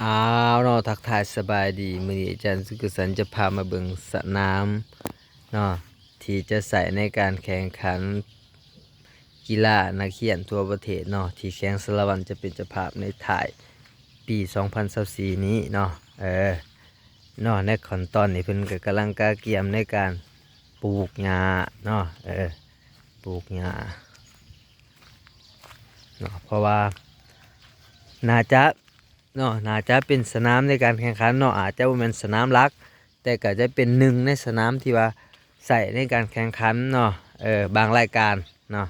ອ້າວເນາະ ທັກທາຍສະບາຍດີ. ມື້ນີ້ອາຈານສຸກກະສັນຈະພາມາເບິ່ງສະໜາມເນາະ ທີ່ຈະໃຊ້ໃນການແຂ່ງຂັນກິລານັກຮຽນທົ່ວປະເທດເນາະ ທີ່ແຂວງສາລະວັນຈະເປັນເຈົ້າພາບໃນທ້າຍປີສອງພັນຊາວສີ່ນີ້ເນາະ. ເອີ ເນາະ ໃນຂັ້ນຕອນນີ້ເພິ່ນກໍກຳລັງກະກຽມໃນການປູກຫຍ້າເນາະ ເອີ ປູກຫຍ້າເນາະ ເພາະວ່າໜ້າຈະ ເນາະ ໜ້າຈະເປັນສະໜາມໃນການແຂ່ງຂັນເນາະ ອາດຈະບໍ່ແມ່ນສະໜາມຫຼັກ ແຕ່ກໍຈະເປັນໜຶ່ງໃນສະໜາມທີ່ວ່າໃຊ້ໃນການແຂ່ງຂັນເນາະ ເອີ ບາງລາຍການເນາະ.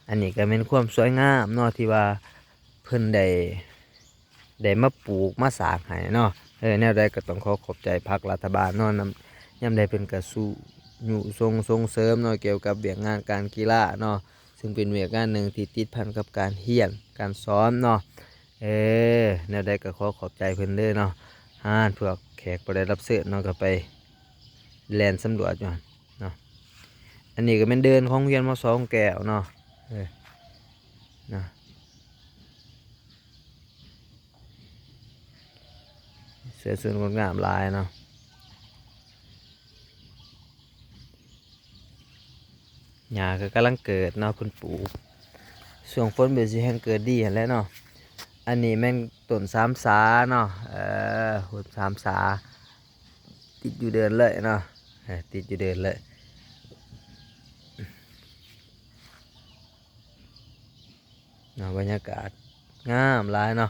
ອັນນີ້ກໍແມ່ນຄວາມສວຍງາມເນາະ ທີ່ວ່າເພິ່ນໄດ້ ໄດ້ມາປູກມາສ້າງໃຫ້ເນາະ. ເອີ ແນວໃດກໍຕ້ອງຂໍຂອບໃຈພັກລັດຖະບານເນາະ ນຳ ຍາມໃດເພິ່ນກໍສູ້ຍຸສົ່ງ ສົ່ງເສີມເນາະ ກ່ຽວກັບວຽກງານການກິລາເນາະ ຊຶ່ງເປັນວຽກງານໜຶ່ງທີ່ຕິດພັນກັບການຮຽນການສອນເນາະ. ເອີ ແນວໃດກໍຂໍຂອບໃຈເພິ່ນເດີເນາະ. ຫາພວກແຂກຜູ້ໃດຮັບເຊີນເນາະ ກໍໄປແລ່ນສຳຫຼວດຢູ່ຫັ້ນເນາະ. ອັນນີ້ກໍແມ່ນເດີ່ນຂອງໂຮງຮຽນ ມ.ສ ແກ້ວເນາະ ເອີ ເນາະ ສວຍສົດງົດງາມຫຼາຍເນາະ. ຫຍ້າກໍກຳລັງເກີດເນາະ ເພິ່ນປູກຊ່ວງຝົນເພິ່ນຊິແຮ່ງເກີດດີຫັ້ນແຫຼະເນາະ. ອັນນີ້ແມ່ນຕົ້ນສາມສາເນາະ ເອີ ຕົ້ນສາມສາ ຕິດຢູ່ເດີ່ນເລີຍເນາະ ເອີ ຕິດຢູ່ເດີ່ນເລີຍເນາະ. ບັນຍາກາດງາມຫຼາຍເນາະ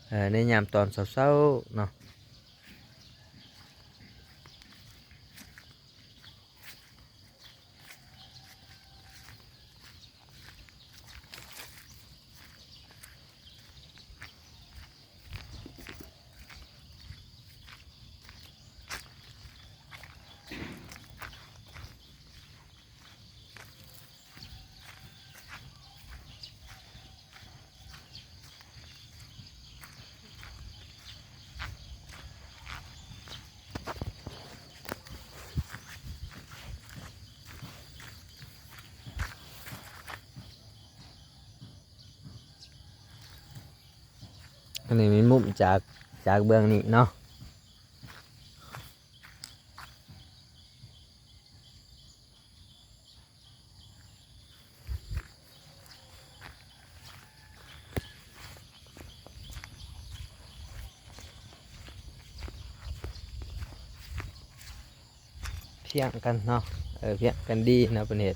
ເອີ ໃນຍາມຕອນເຊົ້າໆເນາະ. ອັນນີ້ແມ່ນມຸມຈາກ ຈາກເບື້ອງນີ້ເນາະ. ພຽງກັນເນາະ ເອີ ພຽງກັນດີເນາະ ເພິ່ນເຮັດ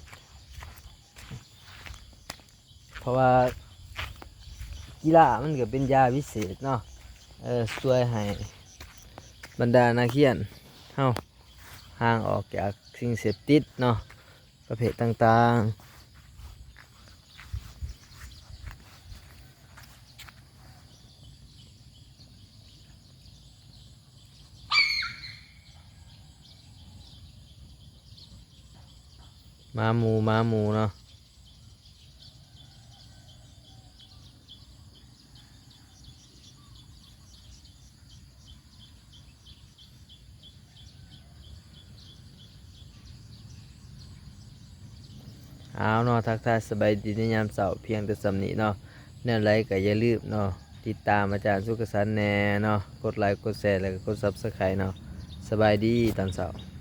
ເພາະວ່າກິລາມັນກໍເປັນຢາວິເສດເນາະ ເອີ ຊ່ວຍໃຫ້ບັນດານັກຮຽນເຮົາຫ່າງອອກຈາກສິ່ງເສບຕິດເນາະ ປະເພດຕ່າງໆ. ມາໝູ່ ມາໝູ່ເນາະ. ເອົາເນາະ ທັກທາຍສະບາຍດີໃນຍາມເຊົ້າພຽງແຕ່ສ່ຳນີ້ເນາະ. ແນວໃດກໍຢ່າລືມເນາະ ຕິດຕາມອາຈານສຸກກະສັນແດ່ເນາະ ກົດໄລກົດແຊ ແລ້ວກໍກົດ Subscribe ເນາະ. ສະບາຍດີຕອນເຊົ້າ.